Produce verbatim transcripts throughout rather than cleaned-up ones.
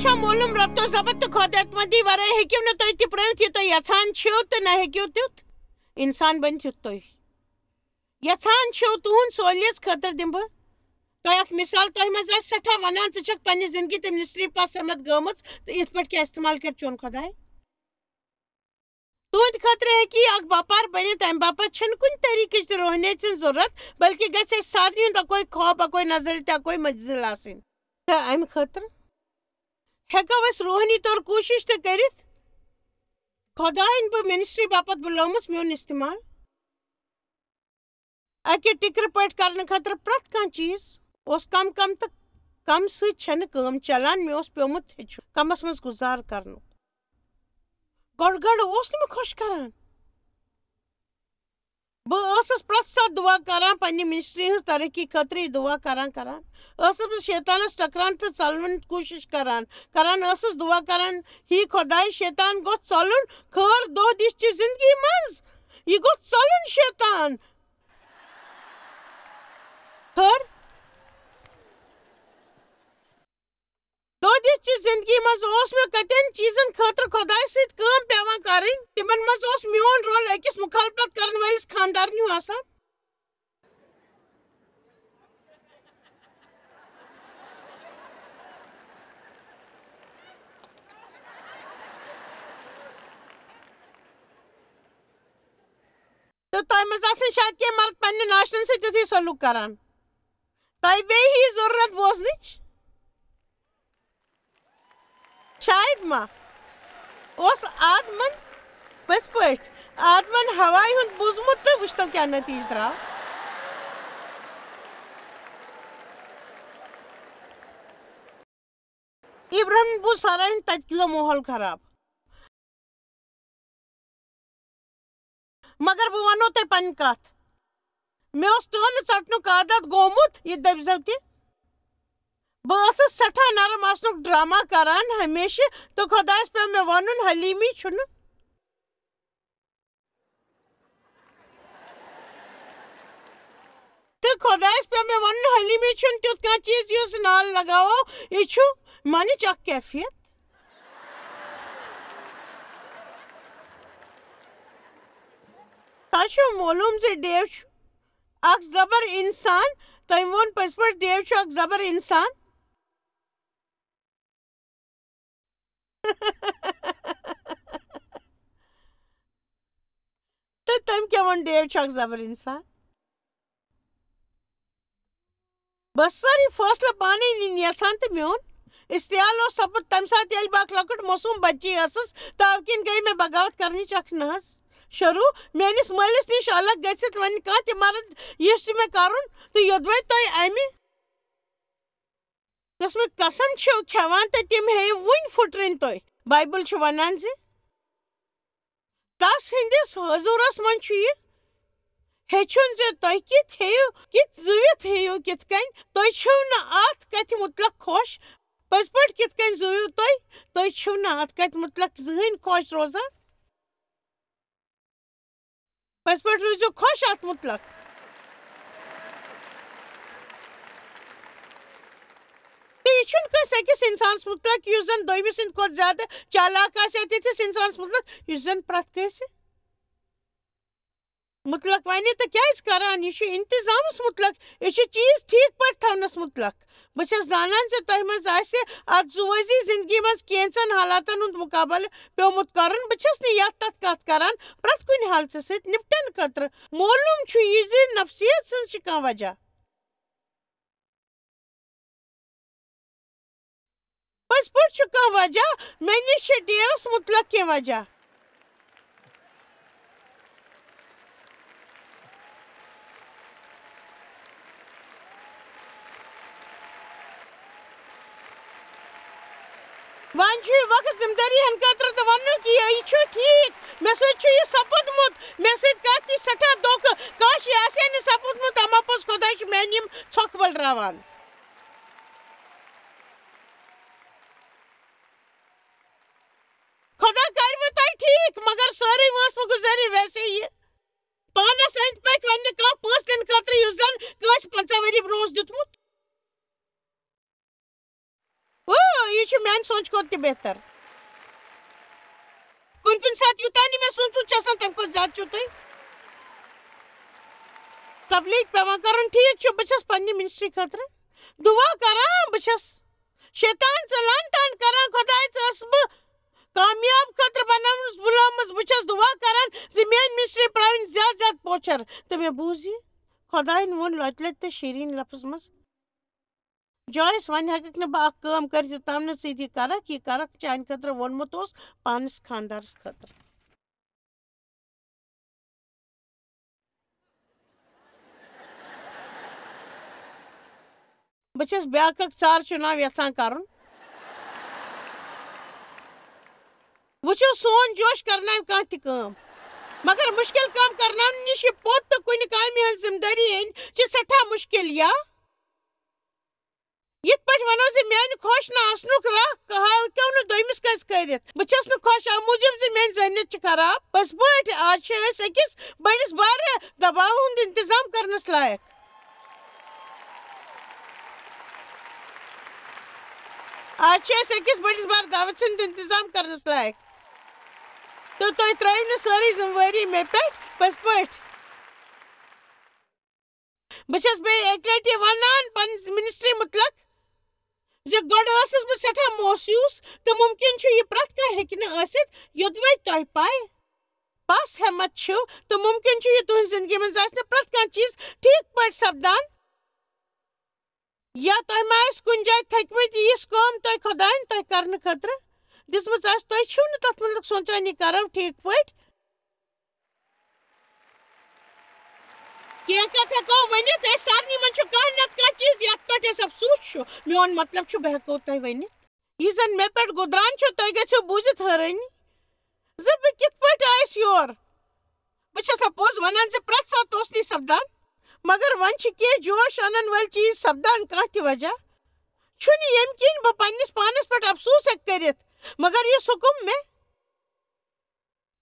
چھا معلوم، ربط و ضبط تہٕ خۄد اعتمادی ورٲے ہیٚکِو نہٕ تُہۍ تہِ پرٛٲوِتھ یہِ تُہۍ یژھان چھِو تہٕ نہ ہیٚکِو تیُتھ انسان بٔنِتھ یُتھ تُہۍ یژھان چھِو۔ تُہُنٛد سہولیژ خٲطرٕ دِمہٕ بہٕ تۄہہِ اکھ مثال۔ تۄہہِ منٛز آسہِ سٮ۪ٹھاہ ونان، "ژٕ چھکھ پننہِ زندگی تہٕ منسٹری پتھ سمتھ گٔمٕژ تہٕ یِتھ پٲٹھۍ کیٛاہ استعمال کٔرِتھ چون خۄداے؟" تُہنٛدِ خٲطرٕ ہیٚکہِ یہِ اکھ باپار بٔنِتھ، امہِ باپتھ چھنہٕ کُنہِ طریقٕچ تہِ روحنیت سٕنٛز ضرورت، بلکہِ گژھِ اسہِ سارنٕے ہُنٛد اکوے خواب، اکوے نظر تہٕ اکوے منزل آسٕنۍ۔ تہٕ امہِ خٲطرٕ ہیٚکو أسۍ روحٲنی طور کوٗشِش تہِ کٔرِتھ۔ خۄدایَن بہٕ منسٹری باپتھ بُلٲومٕژ، میون استعمال اَکہِ ٹِکرٕ پٲٹھۍ کرنہٕ خٲطرٕ پرٛٮ۪تھ کانٛہہ چیٖز اوس کم کم تہٕ کم سۭتۍ چھَنہٕ کٲم چلان۔ مےٚ اوس پیومُت ہیٚچھُن کمس منٛز گُزار کرنُک۔ گۄڈٕ گۄڈٕ اوس نہٕ مےٚ خۄش کران۔ بہٕ ٲسٕس پرٛٮ۪تھ ساتہٕ دُعا کران، پننہِ منسٹری ہٕنٛز ترقی خٲطرٕ یہِ دُعا کران کران۔ ٲسٕس بہٕ شیطانس ٹکران تہٕ ژلنٕچ کوٗشِش کران کران۔ ٲسٕس دُعا کران، "ہے خۄداے، شیطان گوٚژھ ژلُن، خٲر دۄہ دِش چہِ زندگی منٛز۔ یہِ گوٚژھ ژلُن شیطان۔ خٲر دۄہ دِش چہِ زندگی منٛز اوس مےٚ کتٮ۪ن چیٖزن خٲطرٕ خۄدایہِ سۭتۍ کٲم پٮ۪وان کرٕنۍ، تِمن منٛز اوس میون رول أکِس مخالفت کرن وٲلِس خانٛدارنہِ ہیوٗ آسان۔" تہٕ تۄہہِ منٛز آسن شاید کینٛہہ مرد پننہِ ناشرن سۭتۍ تیُتھُے سلوٗک کران۔ تۄہہِ بیٚیہِ ہی ضروٗرت بوزنٕچ؟ شاید ما اوس آدمن پٔزۍ پٲٹھۍ آدمن ہوایہِ ہُنٛد بوٗزمُت تہٕ وٕچھتو کیٛاہ نتیٖجہٕ درٛاو۔ ابراہمن بوٗز سارایہِ ہُنٛد تتہِ کیُتھ ماحول خراب۔ مگر بہٕ ونو تۄہہِ پنٕنۍ کتھ۔ مےٚ اوس ٹٲلہٕ ژٹنُک عادت گوٚمُت، یہِ دٔپۍزیو تہِ۔ بہٕ ٲسٕس سٮ۪ٹھاہ نرم آسنُک ڈرامہ کران ہمیشہٕ، تہٕ خۄدایس پیوٚو مےٚ ونُن، حلیمی چھُنہٕ۔ تہٕ خۄدایس پیوٚو مےٚ ونُن، حلیمی چھُنہٕ تیُتھ کانٛہہ چیٖز یُس نال لگاوو، یہِ چھُ منٕچ اکھ کیفیت۔ تۄہہِ چھُو معلوم زِ ڈیو چھُ اکھ زبر انسان۔ تٔمۍ ووٚن پٔزۍ پٲٹھۍ، ڈیو چھُ اکھ زبر انسان۔ تہٕ تٔمۍ کیٛاہ ووٚن، ڈیو چھُ اکھ زبر انسان۔ بہٕ ٲسٕس سٲری فٲصلہٕ پانے نِنۍ یژھان تہٕ میون استحال اوس سپُد تمہِ ساتہٕ، ییٚلہِ بہٕ اکھ لۄکٕٹ معصوم بچی ٲسٕس، توٕ کِنۍ گٔیہِ مےٚ بغاوت کرنٕچ اکھ نحس شروع۔ میٲنِس مٲلِس نِش الگ گٔژھِتھ ونہِ کانٛہہ تہِ مرد، یُس تہِ مےٚ کرُن تہٕ یوٚدوے تۄہہِ امہِ قٕسمٕکۍ قسم چھِو کھٮ۪وان تہٕ تِم ہیٚیِو وُنہِ پھُٹرٕنۍ تُہۍ۔ بایبل چھُ ونان زِ تس ہٕنٛدِس حضوٗرس منٛز چھُ یہِ ہیٚچھُن زِ تُہۍ کِتھ ہیٚیِو، کِتھ زُوِتھ ہیٚیِو، کِتھ کٔنۍ۔ تُہۍ چھِو نہٕ اتھ کتھِ مُتلق خۄش۔ پٔزۍ پٲٹھۍ کِتھ کٔنۍ زُوِو تُہۍ؟ تُہۍ چھِو نہٕ اتھ کتھِ مُتلق زٕہٕنۍ خۄش روزان۔ پٔزۍ پٲٹھۍ روٗزِو خۄش اتھ مُتلق۔ تہٕ یہِ چھُنہٕ کٲنٛسہِ أکِس اِنسانَس مُتلق یُس زَن دوٚیمِس سٕنٛدِ کھۄتہٕ زیادٕ چالاک آسہِ، یا تِتھِس اِنسانَس مُتلق یُس زَن پرٛٮ۪تھ کٲنٛسہِ مُتلق وَنہِ۔ تہٕ کیٛازِ کران؟ یہِ چھُ اِنتِظامَس مُتلق، یہِ چھُ چیٖز ٹھیٖک پٲٹھۍ تھاونَس مُتلق۔ بہٕ چھَس زانان زِ تۄہہِ منٛز آسہِ اَتھ زُوٲزی زِندگی منٛز کینٛژَن حالاتَن ہُنٛد مُقابلہٕ پیوٚمُت کَرُن۔ بہٕ چھَس نہٕ یَتھ تَتھ کَتھ کَران، پرٛٮ۪تھ کُنہِ حالژٕ سۭتۍ نِپٹَنہٕ خٲطرٕ۔ معلوٗم چھُ یہِ زِ نفسیت سٕنٛز چھِ کانٛہہ وجہ۔ پٔزۍ پٲٹھۍ چھُ کانٛہہ وجہ، مےٚ نِش چھِ ڈیوَس مُتلق کینٛہہ وجہ۔ وۄنۍ چھُ یہِ وقت ذمہٕ دٲری ہن خٲطرٕ تہٕ وننُک، یہِ، یہِ چھُ ٹھیٖک، مےٚ سۭتۍ چھُ یہِ سپُدمُت، مےٚ سۭتۍ کتھ یہِ سٮ۪ٹھاہ دھوکہٕ، کاش یہِ آسہِ ہے نہٕ سپُدمُت، اما پوٚز خۄداے چھُ میانہِ یِم ژھۄکھ بٔلراوان۔ خۄدا کرِ وۄنۍ تۄہہِ ٹھیٖک، مگر سٲرٕے وٲنٛس مہٕ گُزٲرِو ویسے یہِ۔ پانس أنٛدۍ پٔکۍ ونہِ نہٕ کانٛہہ پونٛسہٕ دِنہٕ خٲطرٕ یُس زن کٲنٛسہِ پنٛژاہ ؤری برٛونٛہہ اوس دیُتمُت۔ او، یہِ چھُ میانہِ سونچہِ کھۄتہٕ تہِ بہتر۔ کُنہِ کُنہِ ساتہٕ یوٗتاہ نہٕ مےٚ سوٗنٛچمُت چھُ آسان، تَمہِ کھۄتہٕ زیادٕ چھُو تُہۍ تبلیغ پٮ۪وان کَرُن۔ ٹھیٖک چھُ، بہٕ چھَس پننہِ ministry خٲطرٕ دُعا کَران، بہٕ چھَس شیطان ژٕ لَن ٹَن کَران، خۄداے ژٕ ٲسٕس بہٕ کامیاب خٲطرٕ بَنٲومٕژ، بُلٲومٕژ۔ بہٕ چھَس دُعا کَران زِ میٛٲنۍ ministry پرٛاوٕنۍ زیادٕ زیادٕ پوچھر۔ تہٕ مےٚ بوٗز یہِ، خۄدایَن ووٚن لَٹہِ لَٹہِ تہٕ شیٖریٖن لفظ منٛز، جویِس، وۄنۍ ہٮ۪کَکھ نہٕ بہٕ اَکھ کٲم کٔرِتھ، یوٚتام نہٕ ژٕ یہِ کَرَکھ، یہِ کَرَکھ چانہِ خٲطرٕ ووٚنمُت اوس پانَس خانٛدارَس خٲطرٕ۔ بہٕ چھَس بیٛاکھ اَکھ ژار چُناو یَژھان کَرُن۔ وٕچھِو، سون جوش کَرناوِ کانٛہہ تہِ کٲم، مگر مُشکِل کٲم کَرناونہٕ نِش یہِ پوٚت تہٕ کُنہِ کامہِ ہٕنٛز ذِمہٕ دٲری ہیٚنۍ چھِ سٮ۪ٹھاہ مُشکِل۔ یا یِتھ پٲٹھۍ وَنو زِ میٛانہِ خۄش نہٕ آسنُک راہ کہاو کیٛاہ نہٕ دوٚیمِس کٲنٛسہِ کٔرِتھ۔ بہٕ چھَس نہٕ خۄش اَمہِ موٗجوٗب زِ میٛٲنۍ ذہنیت چھِ خراب۔ پٔزۍ پٲٹھۍ، آز چھِ أسۍ أکِس بٔڑِس بارٕ دباوٕ ہُنٛد انتظام کرنس لایق۔ آز چھِ أسۍ أکِس بٔڑِس بارٕ دعوت سُنٛد انتظام کرنس لایق۔ تہٕ تُہۍ ترٛٲیِو نہٕ سٲرٕے ذمہٕ وٲری مےٚ پٮ۪ٹھ۔ پٔزۍ پٲٹھۍ۔ بہٕ چھَس بیٚیہِ اَکہِ لَٹہِ وَنان پنٕنِس ministry مُتلق زِ گۄڈٕ ٲسٕس بہٕ سٮ۪ٹھاہ موسیوٗس، تہٕ مُمکِن چھُ یہِ پرٛٮ۪تھ کانٛہہ ہیٚکہِ نہٕ ٲسِتھ، یوٚدوَے تۄہہِ پَے پَس ہٮ۪مَتھ چھِو، تہٕ مُمکِن چھُ یہِ تُہٕنٛزِ زِندگی منٛز آسہِ نہٕ پرٛٮ۪تھ کانٛہہ چیٖز ٹھیٖک پٲٹھۍ سَپدان، یا تۄہہِ ما آسہِ کُنہِ جایہِ تھٔکمٕتۍ، یِژھ کٲم تۄہہِ خۄدایَن تۄہہِ کرنہٕ خٲطرٕ دِژمٕژ آسہِ، تُہۍ چھِو نہٕ تَتھ مُتلق سونٛچان یہِ کَرو ٹھیٖک پٲٹھۍ۔ کینٛہہ کتھ ہٮ۪کو ؤنِتھ، أسۍ سارنٕے منٛز چھُ کانٛہہ نتہٕ کانٛہہ چیٖز یتھ پٮ۪ٹھ اَسہِ افسوٗس چھُ۔ میون مطلب چھُ، بہٕ ہٮ۪کو تۄہہِ ؤنِتھ۔ یہِ زن مےٚ پٮ۪ٹھ گُدران چھُ، تُہۍ گژھِو بوٗزِتھ حٲرٲنی زِ بہٕ کِتھ پٲٹھۍ آیس یور۔ بہٕ چھسا پوٚز ونان زِ پرٛٮ۪تھ ساتہٕ اوس نہٕ یہِ سپدان، مگر وۄنۍ چھِ کینٛہہ جوش انن وٲلۍ چیٖز سپدان۔ کانٛہہ تہِ وجہ چھُنہٕ ییٚمہِ کِنۍ بہٕ پننِس پانس پٮ۪ٹھ افسوٗس ہٮ۪کہٕ کٔرِتھ، مگر یُس حُکم مےٚ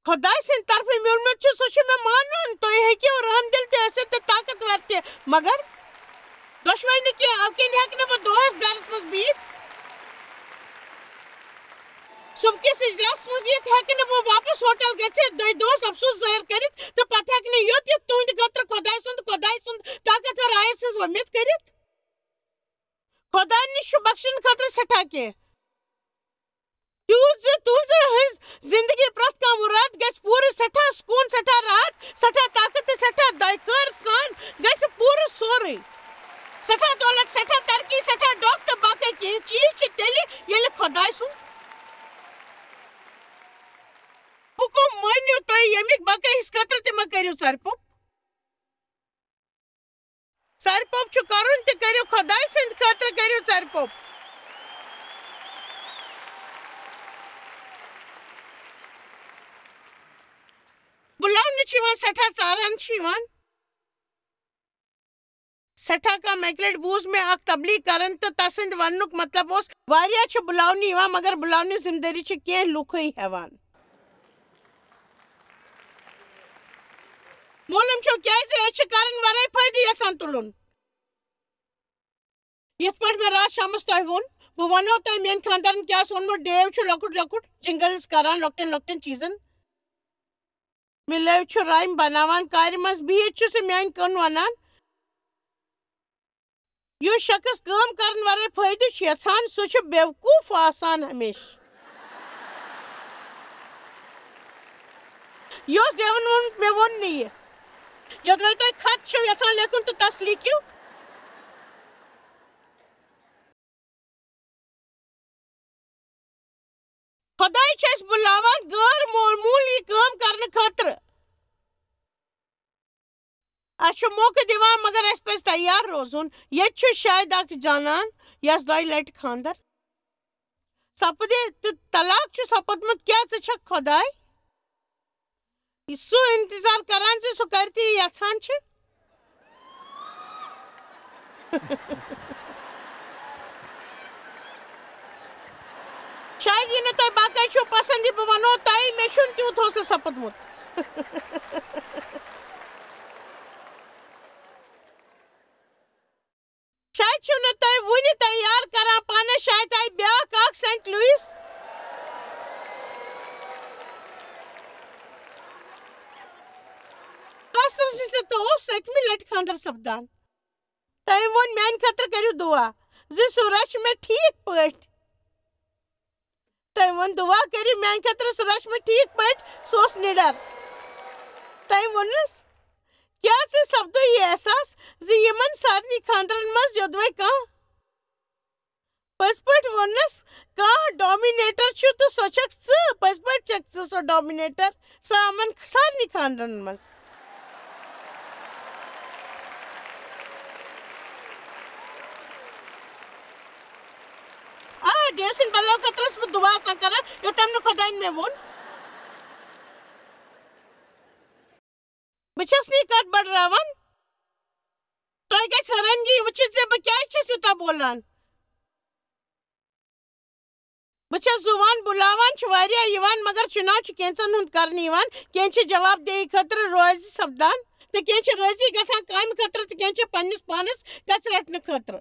خۄداے سٕنٛدِ طرفہٕ میوٗلمُت چھُ، سُہ چھُ مےٚ مانُن۔ تُہۍ ہیٚکِو رحم دِل تہِ ٲسِتھ تہٕ طاقتور تہِ، مگر دۄشوے نہٕ کینٛہہ۔ اَوٕ کِنۍ ہٮ۪کہٕ نہٕ بہٕ دۄہس گرس منٛز بِہِتھ۔ صُبحکِس اجلاسس منٛز یِتھ ہٮ۪کہٕ نہٕ بہٕ واپس ہوٹل گٔژھِتھ، دۄیہِ دۄہس افسوٗس ظٲہِر کٔرِتھ تہٕ پتہٕ ہٮ۪کہٕ نہٕ یوٚت یِتھ تُہنٛدِ خٲطرٕ خۄداے سُنٛد، خۄداے سُنٛد طاقتور آیس ہٕنٛز وۄمید کٔرِتھ۔ خۄداے نِش چھُ بخشنہٕ خٲطرٕ سٮ۪ٹھاہ کینٛہہ۔ تیوٗت زِ تُہنٛزِ ہٕنٛز زندگی پرٛٮ۪تھ کانٛہہ مُراد گژھِ پوٗرٕ، سٮ۪ٹھاہ سکوٗن، سٮ۪ٹھاہ راحت، سٮ۪ٹھاہ طاقت تہٕ سٮ۪ٹھاہ دۄیہِ خٲر سان گژھِ پوٗرٕ سورُے۔ سٮ۪ٹھاہ دولت، سٮ۪ٹھاہ ترقی، سٮ۪ٹھاہ ڈۄکھ تہٕ باقٕے کینٛہہ چیٖز چھِ تیٚلہِ، ییٚلہِ خۄداے سُنٛد حُکُم مٲنِو تُہۍ، ییٚمِکۍ باقٕے حِصہٕ خٲطرٕ تہِ مہ کٔرِو ژَرِ پوٚپ۔ ژَرِ پوٚپ چھُ کَرُن تہِ کٔرِو خۄداے سٕنٛدِ خٲطرٕ، کٔرِو ژَرِ پوٚپ۔ بُلاونہٕ چھِ یِوان، سٮ۪ٹھاہ ژاران چھِ یِوان۔ سٮ۪ٹھاہ کم۔ اَکہِ لَٹہِ بوٗز مےٚ اَکھ تبلیغ کَران تہٕ تَسٕنٛدِ وَننُک مطلب اوس، واریاہ چھِ بُلاونہٕ یِوان، مگر بُلاونٕچ ذمہٕ دٲری چھِ کینٛہہ لُکھٕے ہٮ۪وان۔ معلوم چھو کیازِ؟ أسۍ چھِ کرن ورٲے فٲیدٕ یژھان تُلُن۔ یِتھ پٲٹھۍ مےٚ راتھ شامس تۄہہِ ووٚن، بہٕ ونو تۄہہِ میٲنۍ خاندارن کیٛاہ اوس ووٚنمُت۔ ڈیو چھُ لۄکُٹ لۄکُٹ جنگلز کران لۄکٹٮ۪ن لۄکٹٮ۪ن چیٖزن۔ مِلٲو چھُ رامہِ بناوان، کارِ منٛز بِہِتھ چھُ سُہ میانہِ کٔن ونان۔ یُس شخص کٲم کرن ورٲے فٲیدٕ چھُ یژھان، سُہ چھُ بیوقوف آسان ہمیشہٕ۔ یہِ اوس ڈیون ووٚنمُت، مےٚ ووٚن نہٕ یہِ۔ یوٚدوَے تُہۍ خط چھِو یژھان لیکھُن تہٕ تس لیکھِو۔ خۄداے چھُ اَسہِ بُلاوان غٲر معموٗلی کٲم کرنہٕ خٲطرٕ۔ اَسہِ چھُ موقعہٕ دِوان، مگر اَسہِ پَزِ تیار روزُن۔ ییٚتہِ چھُ شاید اکھ زنان، یَس دۄیہِ لَٹہِ خانٛدر سپدِ تہٕ طلاق چھُ سپُدمُت۔ کیٛاہ ژٕ چھَکھ خۄداے؟ یہِ سُہ اِنتظار کران زِ سُہ کَرِ تہِ یہِ یَژھان چھِ؟ شاید یی نہٕ تۄہہِ باقٕے چھُو پسنٛد، یہِ بہٕ وَنو تۄہہِ، مےٚ چھُنہٕ تیوٗت حوصلہٕ سپُدمُت۔ شاید چھِو نہٕ تُہۍ وُنہِ تیار کران پانس، شاید آیہِ بیٛاکھ زِ ژےٚ تہٕ اوس سٔتمہِ لٹہِ خانٛدر سپدان۔ تٔمۍ ووٚن، "میانہِ خٲطرٕ کٔرِو دُعا زِ سُہ رچھِ مےٚ ٹھیٖک پٲٹھۍ۔" تٔمۍ ووٚن، "دُعا کٔرِو میانہِ خٲطرٕ، سُہ رچھِ مےٚ ٹھیٖک پٲٹھۍ، سُہ اوس نِڈر۔" تٔمۍ ووٚنُس، "کیٛاہ ژےٚ سپدُے یہِ احساس زِ یِمن سارنٕے خانٛدرن منٛز یوٚدوَے کانٛہہ پٔزۍ پٲٹھۍ ووٚننَس، کانٛہہ ڈومینیٹر چھُ تہٕ سۄ چھَکھ ژٕ، پٔزۍ پٲٹھۍ چھَکھ ژٕ سۄ ڈومینیٹر، سۄ یِمن سارنٕے خانٛدرن منٛز۔" آ، ڈیو سٕنٛدِ بدلہٕ خٲطرٕ ٲسٕس بہٕ دُعا آسان کران، یوٚتام نہٕ خۄدایَن مےٚ ووٚن۔ بہٕ چھَس نہٕ یہِ کَتھ بڑراوان۔ تۄہہِ گژھِ حٲرٲنگی وٕچھِتھ زِ بہٕ کیٛازِ چھَس یوٗتاہ بولان۔ بہٕ چھَس زُوان بُلاوان، چھِ واریاہ یِوان، مگر چُناو چھُ کینٛژَن ہُنٛد کرنہٕ یِوان۔ کینٛہہ چھِ جواب دہی خٲطرٕ روزِ سپدان، تہٕ کینٛہہ چھِ رٲضی گژھان کامہِ خٲطرٕ، تہٕ کینٛہہ چھِ پننِس پانَس کَژھ رَٹنہٕ خٲطرٕ۔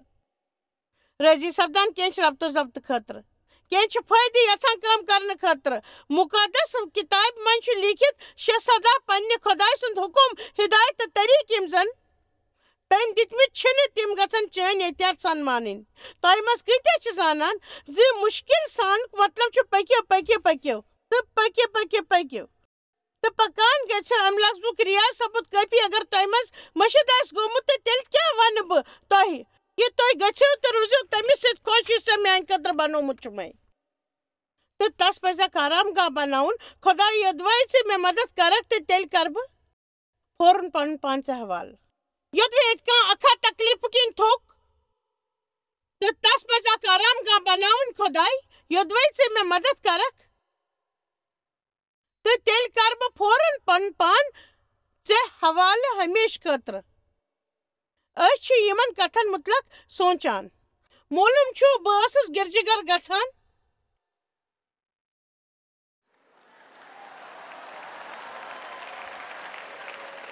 رٲضی سپدان، کینٛہہ چھِ ربط و ضبط خٲطرٕ، کینٛہہ چھِ فٲیدٕ یژھان کٲم کرنہٕ خٲطرٕ۔ مُقدس کِتابہِ منٛز چھُ لیٖکھِتھ، شےٚ سدا پننہِ خۄداے سُنٛد حُکُم، ہدایت تہٕ طریٖقہٕ یِم زن تٔمۍ دِتمٕتۍ چھِنہٕ، تِم گژھن چٲنۍ احتیاط سان مانٕنۍ۔ تۄہہِ منٛز کۭتیاہ چھِ زانان زِ مُشکِل سانُک مطلب چھُ پٔکِو، پٔکِو، پٔکِو تہٕ پٔکِو، پٔکِو، پٔکِو۔ تہٕ پکان گژھِ امہِ لفظُک ریاض ثبوت کٲفی۔ اگر تۄہہِ منٛز مٔشِد آسہِ گوٚمُت، تہٕ تیٚلہِ کیٛاہ ونہٕ بہٕ تۄہہِ؟ کہِ تُہۍ گٔژھِو تہٕ روٗزِو تٔمِس سۭتۍ خۄش، یُس ژےٚ میانہِ خٲطرٕ بنوومُت چھُمے۔ تہٕ تس پزِ اکھ آرام گاہ بناوُن۔ خۄدایا، یوٚدوے ژٕ مےٚ مدد کرکھ، تہٕ تیٚلہِ کرٕ بہٕ فوراً پنُن پان ژےٚ حوالہٕ۔ یوٚدوے ییٚتہِ کانٛہہ اکھا تکلیفہٕ کِنۍ تھوٚک، تہٕ تس پزِ اکھ آرام گاہ بناوُن۔ خۄداے، یوٚدوے ژٕ مےٚ مدد کرکھ، تہٕ تیٚلہِ کرٕ بہٕ فوراً پنُن پان ژےٚ حوالہٕ ہمیشہٕ خٲطرٕ۔ أسۍ چھِ یِمن کتھن مُتعلق سونٛچان۔ معلوم چھُ، بہٕ ٲسٕس گرجہٕ گھر گژھان۔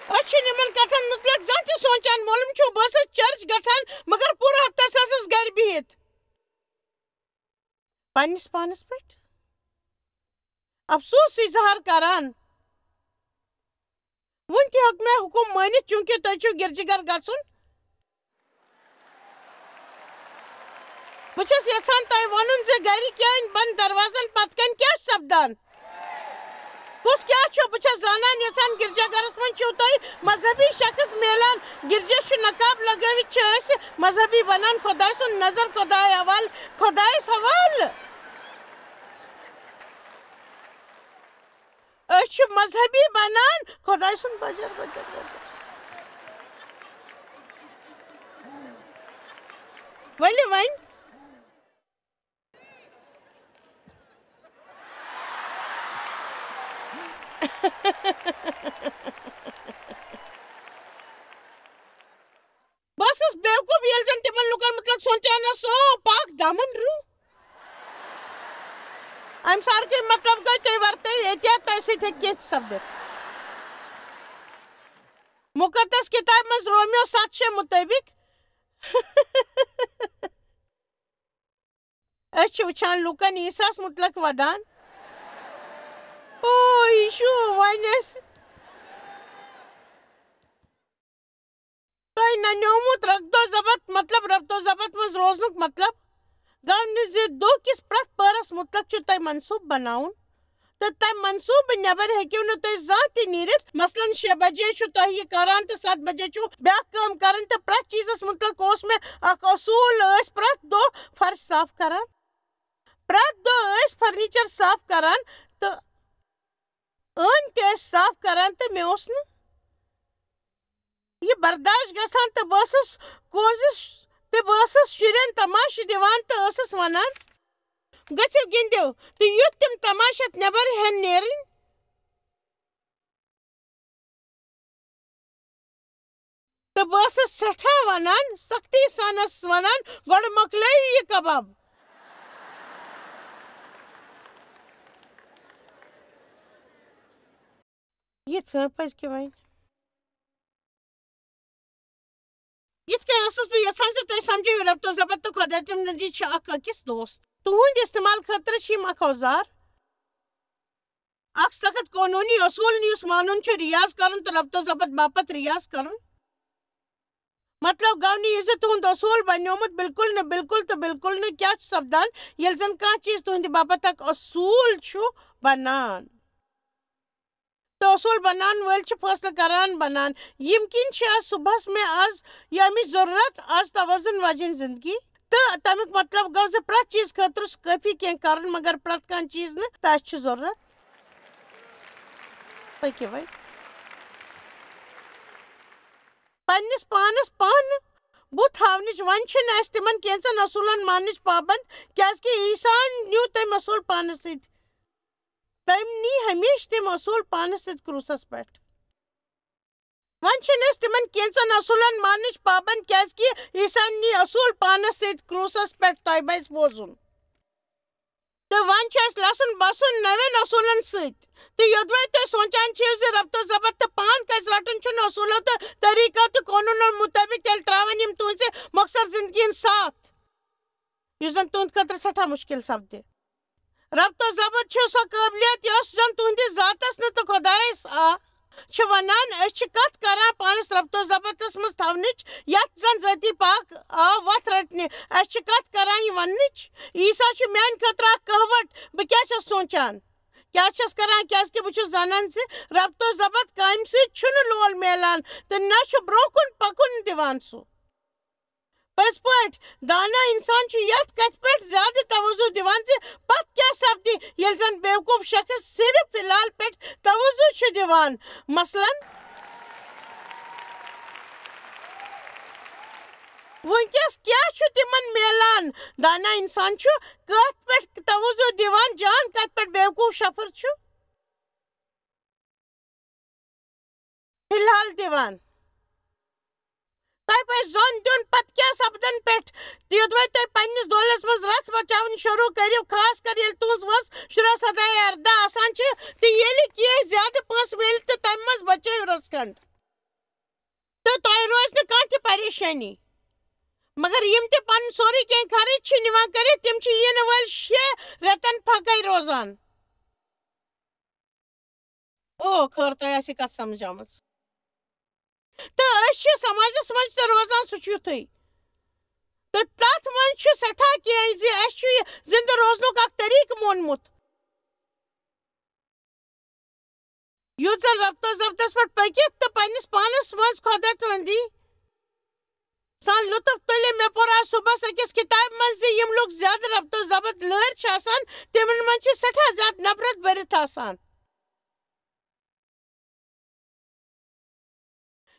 أسۍ چھِنہٕ یِمن کتھن مُتعلق زانٛہہ تہِ سونٛچان۔ معلوم چھُ، بہٕ ٲسٕس چرچ گژھان، مگر پوٗرٕ ہفتس ٲسٕس گرِ بِہِتھ۔ پننِس پانس پٮ۪ٹھ افسوس اظہار کران۔ وُنہِ تہِ ہیوٚک مےٚ حُکُم مٲنِتھ، چوٗنٛکہِ تۄہہِ چھُو گِرجہِ گَر گژھُن۔ بہٕ چھَس یَژھان تۄہہِ وَنُن زِ گَرِکٮ۪ن بَنٛد دروازَن پَتہٕ کَنۍ کیٛاہ چھُ سَپدان۔ کُس کیٛاہ چھُ؟ بہٕ چھَس زانان یَژھان گِرجا گَرَس منٛز چھُو تۄہہِ مذہبی شخص میلان۔ گِرجَس چھُ نقاب لَگٲوِتھ چھِ أسۍ مذہبی بَنان۔ خۄداے سُنٛد نظر خۄداے حوال، خۄدایَس حوالہٕ۔ أسۍ چھِ مذہبی بنان۔ خۄداے سُنٛد بجر، بجر، بجر۔ ؤلِو وۄنۍ۔ بہٕ ٲسٕس بیوقوٗف، ییٚلہِ زن تِمن لوٗکن مُتعلق سونٛچان ٲس، سُہ پاک دامن روح۔ امہِ سارکُے مطلب گوٚو، تُہۍ ورتٲیِو احتیاط، تۄہہِ سۭتۍ ہیٚکہِ کینٛہہ تہِ سپدِتھ۔ مُقدس کِتابہِ منٛز رومیو ستھ شےٚ مُطٲبِق، أسۍ چھِ وٕچھان لوٗکن عیسیٰ ہس مُتعلق ودان۔ او، یہِ چھُ وۄنۍ اَسہِ تۄہہِ ننیومُت ربط و ضبط، مطلب ربط و ضبط منٛز روزنُک مطلب گوٚو نہٕ زِ دۄہ کِس پرٛٮ۪تھ پٔہرس مُتعلق چھُ تۄہہِ منصوٗبہٕ بناوُن تہٕ تَمہِ منصوٗبہٕ نٮ۪بر ہیٚکِو نہٕ تُہۍ زانٛہہ تہِ نیٖرِتھ۔ مثلاً، شےٚ بجے چھُ تۄہہِ یہِ کران تہٕ ستھ بجے چھُ بیٛاکھ کٲم کرٕنۍ، تہٕ پرٛٮ۪تھ چیٖزس مُتعلق اوس مےٚ اکھ اصوٗل۔ أسۍ پرٛٮ۪تھ دۄہ فرش صاف کران، پرٛٮ۪تھ دۄہ ٲسۍ فرنیچر صاف کران تہٕ أنۍ تہِ ٲسۍ صاف کران، تہٕ مےٚ اوس نہٕ یہِ برداشت گژھان، تہٕ بہٕ ٲسٕس کونٛزِس، تہٕ بہٕ ٲسٕس شُرٮ۪ن تماشہٕ دِوان تہٕ ٲسٕس ونان، "گٔژھِو گِنٛدِو"، تہٕ یُتھ تِم تماشہٕ ہٮ۪تھ نٮ۪بر ہٮ۪ن نیرٕنۍ، تہٕ بہٕ ٲسٕس سٮ۪ٹھاہ ونان، سختی سان ٲسٕس ونان، "گۄڈٕ مۄکلٲیِو یہِ کباب۔" یِتھ کٔنۍ پٔزۍ کہِ وۄنۍ۔ یِتھ کٔنۍ ٲسٕس بہٕ یژھان زِ تُہۍ سمجھِو ربط و ضبط تہٕ خۄداے تہٕ نبی چھِ اکھ أکِس دوست۔ تُہنٛد استعمال خٲطرٕ چھِ یِم اکھ اوزار۔ اکھ سخت قونوٗنی اصوٗل نہٕ، یُس مانُن چھُ ریاض کرُن تہٕ ربط و ضبط باپتھ ریاض کرُن۔ مطلب گوٚو نہٕ یہِ زِ تُہُنٛد اصوٗل بنیومُت بِلکُل نہٕ، بِلکُل تہٕ بِلکُل نہٕ۔ کیٛاہ چھُ سپدان، ییٚلہِ زن کانٛہہ چیٖز تُہٕنٛدِ باپتھ اکھ اصوٗل چھُ بنان؟ تہٕ اصوٗل بناون وٲلۍ چھِ فٲصلہٕ کران بنان۔ ییٚمہِ کِنۍ چھِ آز صُبحس مےٚ آز ییٚمِچ ضروٗرت، آز توازن واجیٚنۍ زندگی۔ تہٕ تَمیُک مطلب گوٚو زِ پرٛٮ۪تھ چیٖز خٲطرٕ چھُ کٲفی کینٛہہ کرُن، مگر پرٛٮ۪تھ کانٛہہ چیٖز نہٕ، تہٕ اَسہِ چھِ ضروٗرت۔ پٔکِو وۄنۍ۔ پننِس پانس پانہٕ بُتھ ہاونٕچ۔ وۄنۍ چھِنہٕ اَسہِ تِمن کینٛژن اصوٗلن ماننٕچ پابند، کیازِ کہِ عیسیٰ ہن نیوٗ تٔمۍ اصوٗل پانس سۭتۍ۔ تٔمۍ نی ہمیشہٕ تِم اصوٗل پانس سۭتۍ کروسس پٮ۪ٹھ۔ وۄنۍ چھِنہٕ أسۍ تِمن کینٛژن اصوٗلن ماننٕچ پابند، کیازِ کہِ عیسیٰ ہن نی اصوٗل پانس سۭتۍ کروسس پٮ۪ٹھ۔ تۄہہِ پزِ بوزُن۔ تہٕ وۄنۍ چھُ اَسہِ لَسُن بَسُن نَوٮ۪ن اصوٗلن سۭتۍ۔ تہٕ یوٚدوَے تُہۍ سونٛچان چھِو زِ ربط و ضبط تہٕ پان کَزِ رَٹُن چھُنہٕ اصوٗلو تہٕ طریٖقو تہٕ قونوٗنو مُطٲبِق، تیٚلہِ ترٛاوَن یِم تُہٕنٛزِ مۄخصر زِندگی ہُنٛد ساتھ، یُس زَن تُہٕنٛدِ خٲطرٕ سٮ۪ٹھاہ مُشکِل سپدِ۔ ربط و ضبط چھُ سۄ قٲبلیت، یۄس زَن تُہٕنٛدِس ذاتَس نہٕ تہٕ خۄدایَس آ چھِ وَنان، أسۍ چھِ کَتھ کَران پانَس ربط و ضبطَس منٛز تھاونٕچ، یَتھ زَن ذٲتی پاک آو وَتھ رَٹنہِ۔ أسۍ چھِ کَتھ کَران یہِ وَننٕچ، عیسیٰ چھُ میٛانہِ خٲطرٕ اَکھ کہوَٹ، بہٕ کیٛاہ چھَس سونٛچان؟ کیٛاہ چھَس کَران؟ کیٛازِکہِ بہٕ چھُس زانان زِ ربط و ضبط کامہِ سۭتۍ چھُنہٕ لول میلان تہٕ نہ چھُ برٛونٛہہ کُن پَکُن دِوان سُہ۔ پٔزۍ پٲٹھۍ، دانا اِنسان چھُ یَتھ کَتھِ پٮ۪ٹھ زیادٕ توجہ دِوان زِ پَتہٕ کیٛاہ سپدِ، ییٚلہِ زَن بیوقوٗف شخص صرف فی الحال پٮ۪ٹھ توجہ چھُ دِوان۔ مثلاً، وٕنکیٚس کیٛاہ چھُ تِمن میلان؟ دانا اِنسان چھُ کَتھ پٮ۪ٹھ توجہ دِوان، جان کَتھ پٮ۪ٹھ بیوقوٗف شفر چھُ فی الحال دِوان۔ تۄہہِ پَزِ زوٚن دیُن، پَتہٕ کیٛاہ سپدن پٮ۪ٹھ؟ یوٚدوَے تۄہہِ پننِس دولس منٛز رژھ بچاوٕنۍ شروٗع کٔرِو، خاص کر ییٚلہِ تُہنٛز وٲنٛس شُراہ سداہ یا ارداہ آسان چھِ، تہٕ ییٚلہِ کینٛہہ زیادٕ پونٛسہٕ میلہِ تہٕ تَمہِ منٛز بچٲیِو رژھ کھنٛڈ۔ تہٕ تۄہہِ روزِ نہٕ کانٛہہ تہِ پریشٲنی۔ مگر یِم تہِ پنُن سورُے کینٛہہ خرٕچ چھِ نِوان کٔرِتھ، تِم چھِ یِنہٕ وٲلۍ شےٚ رٮ۪تن پھکے روزان۔ او، خٲر تۄہہِ آسہِ کتھ سمجھ آمٕژ۔ تہٕ أسۍ چھِ سماجس منٛز تہِ روزان، سُہ چھُ یُتھُے۔ تہٕ تتھ منٛز چھُ سٮ۪ٹھاہ کینٛہہ زِ اَسہِ چھُ یہِ زِندٕ روزنُک اکھ طریٖقہٕ مونمُت۔ یُتھ زن ربط و ضبطس پٮ۪ٹھ پٔکِتھ تہٕ پننِس پانس منٛز خۄداتوندی سان لطف تُلہِ۔ مےٚ پوٚر آز صُبحس أکِس کِتابہِ منٛز زِ یِم لُکھ زیادٕ ربط و ضبط لٲرۍ چھِ آسان، تِمن منٛز چھِ سٮ۪ٹھاہ زیادٕ نفرت بٔرِتھ آسان۔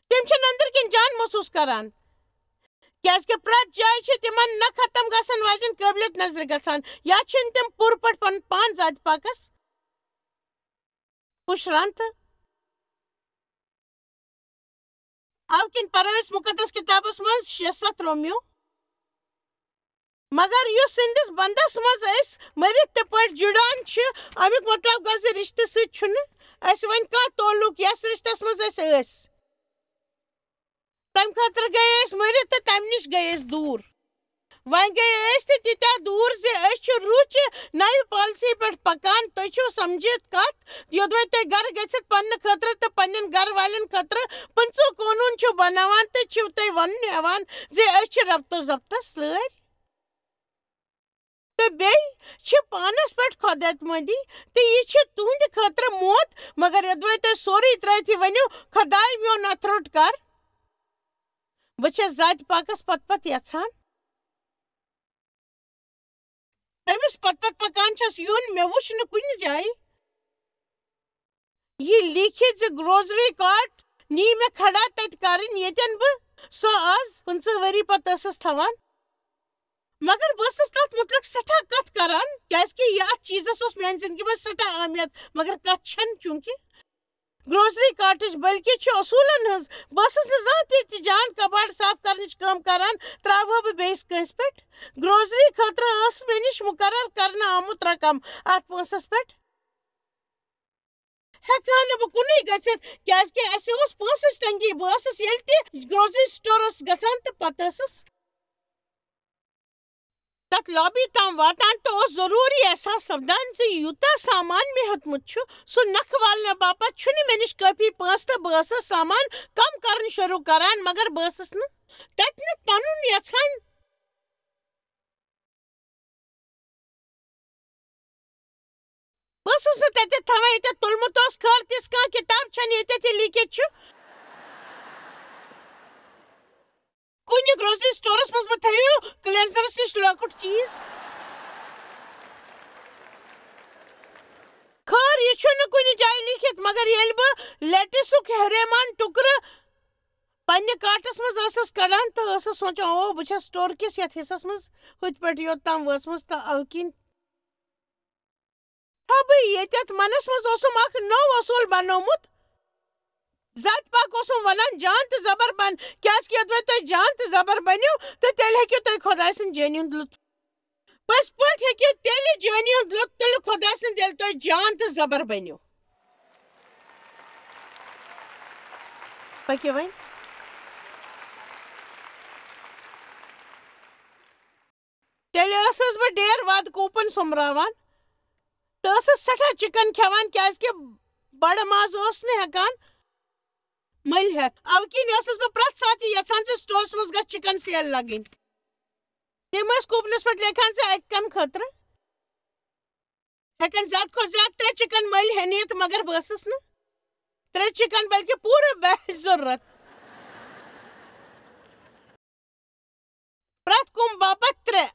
تِم چھِنہٕ أنٛدرٕ کِنۍ جان محسوٗس کران، کیازِ کہِ پرٛٮ۪تھ جایہِ چھِ تِمن نہ ختم گژھن واجٮ۪ن قٲبلیت نظرِ گژھان، یا چھِنہٕ تِم پوٗرٕ پٲٹھۍ پنُن پان ذاتِ پاکس پُشران تہٕ اَوٕ کِنۍ پَرو أسۍ مُقدس کِتابَس منٛز شےٚ ستھ رومیو۔ مگر یُس سٕنٛدِس بنٛدَس منٛز أسۍ مٔرِتھ تہِ پٲٹھۍ جُڑان چھِ، اَمیُک مطلب گوٚو زِ رِشتہٕ سۭتۍ چھُنہٕ اَسہِ وۄنۍ کانٛہہ تعلق، یَس رِشتَس منٛز أسۍ ٲسۍ۔ تَمہِ خٲطرٕ گٔے أسۍ مٔرِتھ تہٕ تَمہِ نِش گٔے أسۍ دوٗر۔ وۄنۍ گٔے أسۍ تہِ تیٖتیٛاہ دوٗر زِ أسۍ چھِ روٗچہِ نَوِ پالیسی پٮ۪ٹھ پَکان۔ تُہۍ چھِو سَمجھِتھ کَتھ؟ یوٚدوَے تُہۍ گَرٕ گٔژھِتھ پنٛنہِ خٲطرٕ تہٕ پنٛنٮ۪ن گَرٕ والٮ۪ن خٲطرٕ پٕنٛژٕہ قونوٗن چھِو بَناوان تہٕ چھِو تُہۍ وَنُن ہٮ۪وان زِ أسۍ چھِ ربط و ضبطَس لٲرۍ۔ تہٕ بیٚیہِ چھِ پانَس پٮ۪ٹھ خۄد اعتمٲدی، تہٕ یہِ چھِ تُہٕنٛدِ خٲطرٕ موت، مگر یوٚدوَے تُہۍ سورُے ترٛٲوتھٕے ؤنِو، "خۄداے، میون اَتھٕ روٚٹ کر، بہٕ چھَس ذاتِ پاکَس پتہٕ پتہٕ یَژھان۔" تٔمِس پتہٕ پتہٕ پکان چھَس یُن، مےٚ وُچھ نہٕ کُنہِ جایہِ یہِ لیٖکھِتھ زِ گروسری کارٹ نی مےٚ کھڑا تتہِ کرٕنۍ، ییٚتٮ۪ن بہٕ سۄ آز پٕنٛژٕہ ؤری پتہٕ ٲسٕس تھاوان۔ مگر بہٕ ٲسٕس تتھ مُتعلق سٮ۪ٹھاہ کتھ کران، کیازِ کہِ یہِ اتھ چیٖزس اوس میانہِ زندگی منٛز سٮ۪ٹھاہ اہمیت، مگر کتھ چھنہٕ چونکہ گروسری کارٹٕچ، بلکہِ چھِ اصوٗلن ہٕنٛز۔ بہٕ ٲسٕس نہٕ زانٛہہ تہِ تہِ جان کباڑ صاف کرنٕچ کٲم کران، تراوٕ ہا بہٕ بیٚیِس کٲنٛسہِ پٮ۪ٹھ۔ گروسری خٲطرٕ ٲس مےٚ نِش مُقرر کرنہٕ آمُت رقم، اتھ پونٛسس پٮ۪ٹھ ہٮ۪کہٕ ہا نہٕ بہٕ کُنُے گٔژھِتھ، کیازِ کہِ اسہِ اوس پونٛسٕچ تنگی۔ بہٕ ٲسٕس ییٚلہِ تہِ گروسری سٹورس گژھان تہٕ پتہٕ ٲسٕس تتھ لابی تام واتان تہٕ اوس ضروٗری احساس سپدان زِ یوٗتاہ سامان مےٚ ہیوٚتمُت چھُ، سُہ نکھٕ والنہٕ باپتھ چھُنہٕ مےٚ نِش کٲفی پونٛسہٕ تہٕ بہٕ ٲسٕس سامان کم کرُن شروٗع کران، مگر بہٕ ٲسٕس نہٕ تتہِ نہٕ پنُن یژھان۔ بہٕ ٲسٕس نہٕ تتہِ تھاوان ییٚتٮ۪تھ تُلمُت اوس، خٲر تِژھ کانٛہہ کِتاب چھَنہٕ ییٚتٮ۪تھ یہِ لیٖکھِتھ چھُ۔ کُنہِ گروسری سٹورس منٛز مہ تھٲیِو کلینزرس نِش لۄکُٹ چیٖز۔ خٲر، یہِ چھُنہٕ کُنہِ جایہِ لیٖکھِتھ، مگر ییٚلہِ بہٕ لیٹسُک ہیرے مان ٹُکرٕ پننہِ کارٹس منٛز ٲسٕس کڑان تہٕ ٲسٕس سونٛچان، "او، بہٕ چھَس سٹور کِس یتھ حصس منٛز ہُتھ پٲٹھۍ یوت تام وٲژمٕژ"، تہٕ اَوٕ کِنۍ تھا بہٕ ییٚتٮ۪تھ منس منٛز اوسُم اکھ نوٚو اصوٗل بنوومُت۔ زیادٕ پاک اوسُم ونان، "جان تہٕ زبر بن، کیازِ کہِ یوٚدوے تُہۍ جان تہٕ زبر بٔنِو، تہٕ تیٚلہِ ہیٚکِو تُہۍ خۄداے سٕنٛد جینہِ ہُنٛد لطف۔" پٔزۍ پٲٹھۍ ہیٚکِو تیٚلہِ جینہِ ہُنٛد لطف تُلِتھ خۄداے سٕنٛد، ییٚلہِ تُہۍ جان تہٕ زبر بٔنِو۔ پٔکِو وۄنۍ۔ تیٚلہِ ٲسٕس بہٕ ڈیر واد کوپن سوٚمراوان تہٕ ٲسٕس سٮ۪ٹھاہ چکن کھٮ۪وان، کیازِ کہِ بڑٕ ماز اوس نہٕ ہٮ۪کان مٔلۍ ہٮ۪تھ۔ اَوٕ کِنۍ ٲسٕس بہٕ پرٛٮ۪تھ ساتہٕ یہِ یژھان زِ سٹورس منٛز گژھِ چکن سیل لگٕنۍ۔ تِم ٲسۍ کوپنس پٮ۪ٹھ لیکھان زِ اَکہِ کمہِ خٲطرٕ ہٮ۪کن زیادٕ کھۄتہٕ زیادٕ ترٛےٚ چکن مٔلۍ ہٮ۪نہِ یِتھ، مگر بہٕ ٲسٕس نہٕ ترٛےٚ چکن بلکہِ پوٗرٕ بیچ ضروٗرت۔ پرٛٮ۪تھ کُم باپتھ ترٛےٚ۔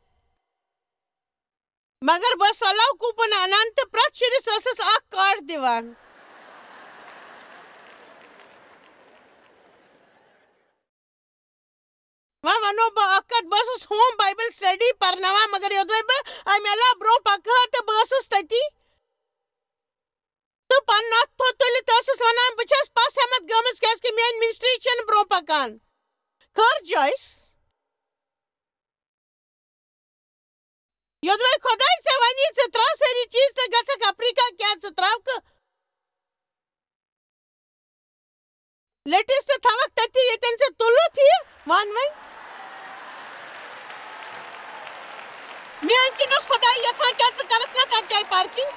مگر بہٕ ٲسٕس علاوٕ کوپن انان تہٕ پرٛٮ۪تھ شُرِس ٲسٕس اکھ کارڈ دِوان۔ وۄنۍ ونو بہٕ اکھ کتھ، بہٕ ٲسٕس ہوم بایبل سٹڈی پرناوان، مگر یوٚدوے بہٕ امہِ علاوٕ برونٛہہ پکہٕ ہا تہٕ بہٕ ٲسٕس تٔتی تہٕ پنُن اتھ تھوٚد تُلِتھ ٲسٕس ونان، "بہٕ چھَس پس ہٮ۪متھ گٔمٕژ، کیازِ کہِ میٲنۍ منسٹری چھَنہٕ برونٛہہ پکان۔" خٲر جویس، یوٚدوے خۄداے ژےٚ ونی، "ژٕ تراو سٲری چیٖز تہٕ گژھکھ افریقہ، کیٛاہ ژٕ تراوکھٕ لٔٹِس تہٕ تھاوکھ تٔتی، ییٚتٮ۪ن ژےٚ تُلُتھ یہِ؟" وَن وۄنۍ۔ میٛانہِ کِنۍ اوس خۄداے یَژھان، کیٛاہ ژٕ کَرَکھ نا تَتھ جایہِ پارکِنٛگ؟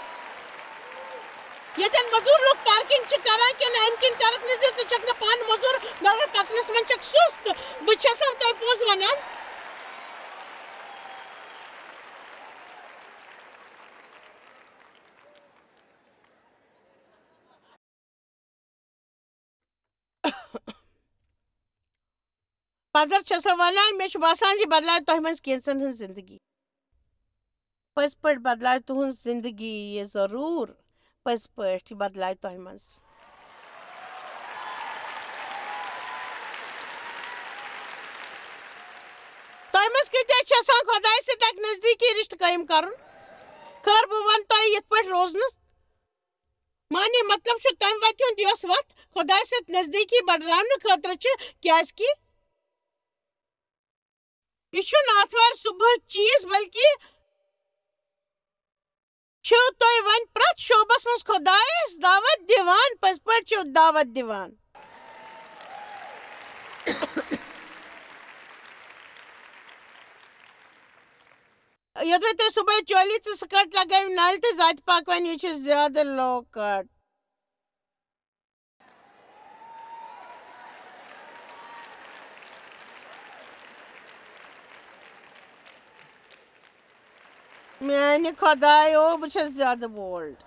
ییٚتٮ۪ن مٔزوٗر لُکھ پارکِنٛگ چھِ کَران، کِنہٕ اَمہِ کِنۍ کَرَکھ نہٕ زِ ژٕ چھَکھ نہٕ پانہٕ مٔزوٗر، مگر پَکنَس منٛز چھَکھ سُست؟ بہٕ چھَسو تۄہہِ پوٚز وَنان۔ پزر چھسو ونان، مےٚ چھُ باسان زِ بدلایہِ تۄہہِ منٛز کینٛژن ہٕنٛز زندگی۔ پٔزۍ پٲٹھۍ بدلایہِ تُہنٛز زندگی یہِ ضروٗر۔ پٔزۍ پٲٹھۍ یہِ بدلایہِ تۄہہِ منٛز۔ تۄہہِ منٛز کۭتیٛاہ چھِ یژھان خۄدایہِ سۭتۍ اکھ نزدیٖکی رشتہٕ قٲیِم کرُن؟ خٲر، بہٕ ونہٕ تۄہہِ یِتھ پٲٹھۍ روزنس۔ معنی مطلب چھُ تَمہِ وَتہِ ہُنٛد یۄس وَتھ خۄدایہِ سۭتۍ نزدیٖکی بڑراونہٕ خٲطرٕ چھِ، کیٛازِکہِ یہِ چھُنہٕ آتھوارِ صُبحُک چیٖز، بلکہِ چھِو تُہۍ وۄنۍ پرٛٮ۪تھ شعبس منٛز خۄدایس دعوت دِوان، پٔزۍ پٲٹھۍ چھِو دعوت دِوان۔ یوٚدوَے تُہۍ صُبحٲے چولی تہٕ سکٲرٹ لگٲیِو نالہِ تہٕ زیادٕ پاک وۄنۍ، یہِ چھُ زیادٕ لو کٹ۔ میانہِ خۄدایو، بہٕ چھَس زیادٕ بولڈ۔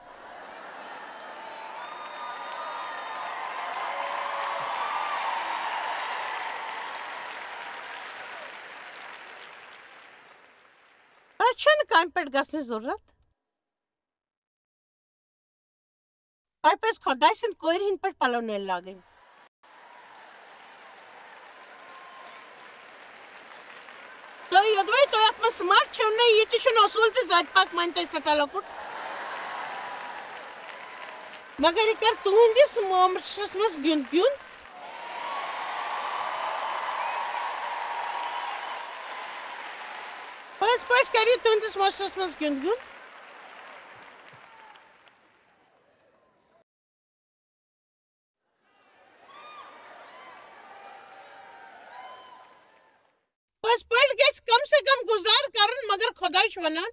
تۄہہِ چھَنہٕ کامہِ پٮ۪ٹھ گژھنٕچ ضروٗرت۔ تۄہہِ پَزِ خۄداے سٕنٛدۍ کورِ ہٕنٛدۍ پٲٹھۍ پَلو نٔلۍ لاگٕنۍ۔ تُہۍ یوٚدوَے تُہۍ اَتھ منٛز سمارٹ چھِو نہٕ، یہِ تہِ چھُنہٕ اصوٗل زِ زیادٕ پاک مانہِ تۄہہِ سٮ۪ٹھاہ لۄکُٹ۔ مگر یہِ کَرِ تُہٕنٛدِس معاشرس منٛز گیُنٛد گیُنٛد۔ پٔزۍ پٲٹھۍ کَرِ یہِ تُہٕنٛدِس معاشرس منٛز گیُنٛد گیُنٛد۔ پٔزۍ پٲٹھۍ گژھِ کم سے کم گُزار کرُن، مگر خۄدا چھِ وَنان،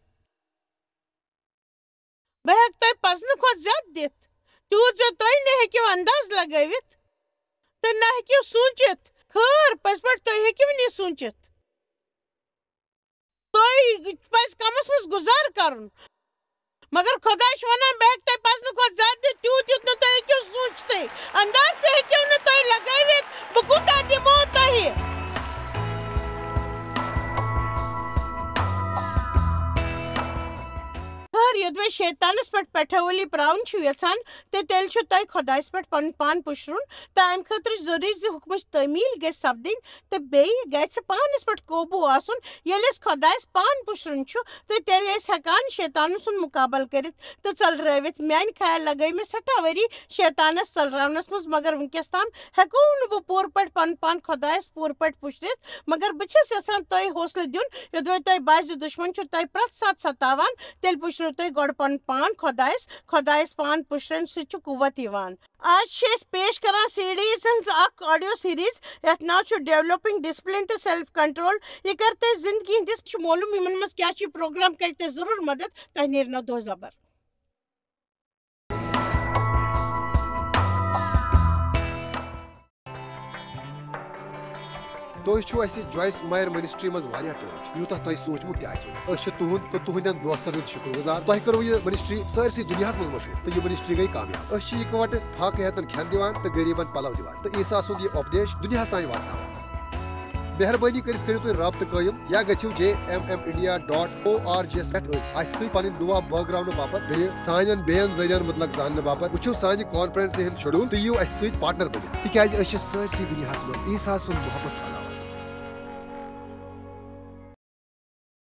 بہٕ ہٮ۪کہٕ تۄہہِ پزنہٕ کھۄتہٕ زیادٕ دِتھ، تیوٗت زِ تُہۍ نہ ہیٚکِو انداز لگٲوِتھ تہٕ نہ ہیٚکِو سوٗنٛچِتھ۔ خٲر، پٔزۍ پٲٹھۍ تُہۍ ہیٚکِو نہٕ یہِ سوٗنٛچِتھ۔ تۄہہِ پزِ کمس منٛز گُزار کرُن۔ مگر خۄداے چھُ ونان، بہٕ ہٮ۪کہٕ تۄہہِ پزنہٕ کھۄتہٕ زیادٕ دِتھ، تیوٗت یُتھ نہٕ تُہۍ ہیٚکِو سوٗنٛچتھٕے، انداز تہِ ہیٚکِو نہٕ تُہۍ لگٲوِتھ، بہٕ کوٗتاہ دِمو تۄہہِ۔ خٲر، یوٚدوَے شیطانس پٮ۪ٹھ پٮ۪ٹھٕ وٲلی پراوُن چھُ یژھان، تہٕ تیٚلہِ چھُ تۄہہِ خۄدایس پٮ۪ٹھ پنُن پان پُشرُن، تہٕ امہِ خٲطرٕ چھُ ضروٗری زِ حُکمٕچ تعمیٖل گژھِ سپدٕنۍ، تہٕ بیٚیہِ گژھِ پانس پٮ۪ٹھ قوبوٗ آسُن۔ ییٚلہِ أسۍ خۄدایس پان پُشرُن چھُ، تہٕ تیٚلہِ أسۍ ہٮ۪کان شیطان سُنٛد مُقابلہٕ کٔرِتھ تہٕ ژٔلرٲوِتھ۔ میانہِ خیال لگٲے مےٚ سٮ۪ٹھاہ ؤری شیطانس ژٔلراونس منٛز، مگر وٕنکیٚس تام ہٮ۪کو نہٕ بہٕ پوٗرٕ پٲٹھۍ پنُن پان خۄدایس پوٗرٕ پٲٹھۍ پُشرِتھ۔ مگر بہٕ چھَس یژھان تۄہہِ حوصلہٕ دیُن، یوٚدوَے تۄہہِ باسہِ زِ دُشمن چھُ تۄہہِ پرٛٮ۪تھ ساتہٕ ستاوان، تیٚلہِ پُشرِو تُہۍ گۄڈٕ پنُن پان خۄدایس۔ خۄدایس پان پُشرن سۭتۍ چھُ قوت یِوان۔ آز چھِ أسۍ پیش کران سیڈیٖز ہٕنٛز اکھ audio series، یتھ ناو چھُ Developing Discipline تہٕ Self Control۔ یہِ کر تۄہہِ زندگی ہٕنٛدِس چھُ معلوم، یِمن منٛز کیٛاہ چھُ، یہِ program کرِ تۄہہِ ضروٗر مدد، تۄہہِ نیرِ نہٕ دۄہ زبر۔ تُہۍ چھِو اَسہِ Joyce Meyer Ministry منٛز واریاہ ٹٲٹھۍ، یوٗتاہ تۄہہِ سوٗنٛچمُت تہِ آسِوٕ نہٕ۔ أسۍ چھِ تُہُنٛد تہٕ تُہٕنٛدٮ۪ن دوستن ہُنٛد شُکر گُزار۔ تۄہہِ کٔروٕ یہِ ministry سٲرسٕے دُنیاہَس منٛز مشہوٗر تہٕ یہِ ministry گٔے کامیاب۔ أسۍ چھِ اِکہٕ وٹہٕ فاقہٕ ہٮ۪تن کھٮ۪ن دِوان تہٕ غریٖبن پلو دِوان تہٕ عیسیٰ سُنٛد یہِ اُپدیش دُنیاہَس تام واتناوان۔ مہربٲنی کٔرِتھ کٔرِو تُہۍ رابطہٕ قٲیِم یا گٔژھِو J M M India dot org یَس پٮ۪ٹھ أسۍ اَسہِ سۭتۍ پنٕنۍ دُعا بٲگراونہٕ باپتھ، بیٚیہِ سانٮ۪ن بیٚین ذٔریعن مُتلق زاننہٕ باپتھ۔ وٕچھِو سانہِ conference ہُنٛد schedule تہٕ یِیِو اَسہِ سۭتۍ partner بٔنِتھ، تِکیٛازِ أسۍ چھِ سٲرسٕے دُنیاہَس منٛز عیسیٰ سُنٛد محبت پھٔہلاوان۔